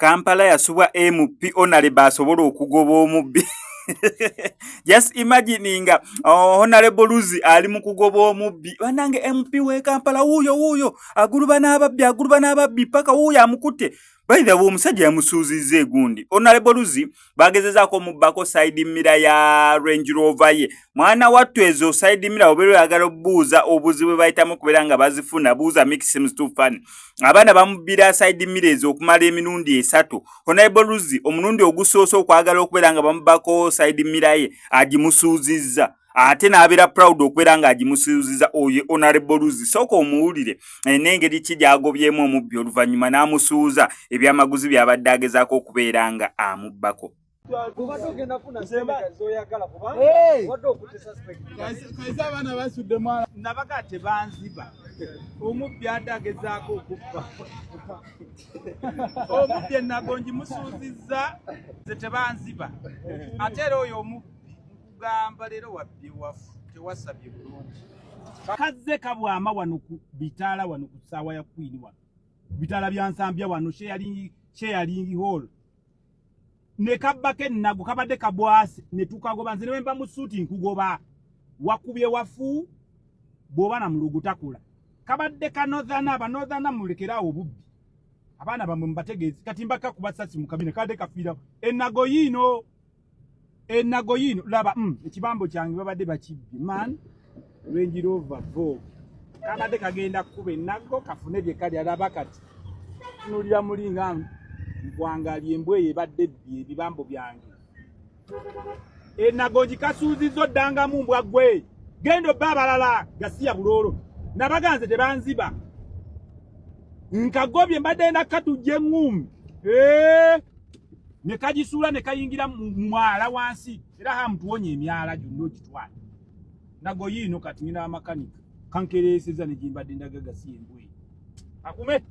Kampala yasubwa MP Honorable asobola okugoba omubbi. Just imagine nga Honorable Luzzi ali mu kugoba omubbi. Banange, MP we Kampala wuuyo, wuuyo aguluba n'ababbi, aguluba n'ababbi paka wuuyo amukutte. By the way, omusajja yamusuuzizza egundi. Honorable Luzzi bagezezaako omubbako side mirror ya Range Rover ye. Mwana wattu, ezo side mirror obeera oyagala obuuza obuzibu bwe bayitamu okubeera nga bazifuna, buuza Mixms Too Fun. Abaana bamubbira side mirror ezo okumala emirundi 3. Honorable Luzzi omulundi ogusoose okwagala okubeera nga bamubbako side mirror ye, agimusuuzizza, ate n'abeera proud okubeera ng'agimusuuziza. Oyo Honorable Luzzi, sooka omuwulire n'engeri ki gy'agobyemu omubbi, oluvannyuma n'amusuuza ebyamaguzi by'abadde agezaako okubeera nga amubbako. Obadde ogenda kufuna sente zoyagala kubanga obadde okutte suspect. Kaise abaana basudde mwala. Nabaga tebanziba. Omubbi adde agezaako okubba. Omubbi enago ngimusuuzizza, ze tebanziba. Ate era oyo omubbi nkugamba leero wabbye wafu, tewasabye bulungi. Kazze kabwama wano ku bitaala wano ku ssaawa ya Queen, wano bitaala bya Nsambya wano sharing hall, ne kabbako ennago. Kabadde kabwase ne tukagoba. Nze ne bwe mba mu suuti nkugoba. Wakubye wafu, bw'oba na mulugu takula. Kabadde kanothana. Abanothana mulekeraawo obubbi, abaana bamwe mubategeezi. Kati mbaka kuba sasi mu kabina, kabadde kafiirawo enago yiino, enago yiino. Laba ekibambo kyange babadde bakibbye man. Range Rover Vogue kabadde kagenda kukuba enago kafune bye kalya. Laba kati tunulira muli nga nkwangali embwa eyo ebadde ebbye ebibambo byange. Enago ngikasuuzizza. Oddangamu, mbwa gwe, genda obba abalala. Gasiya buloolo. Nabaganze tebanziba, nkagobye. Mbadde nakatujja eŋŋumi ne kagisuula ne kayingira mu mwala wansi. Era hamutuwonya emyala gyonna ogitwala. Nago yiino. Kati ngina amakanika kankereeseza ne gimbadde ndaga. Gasiya embwa eyo akume.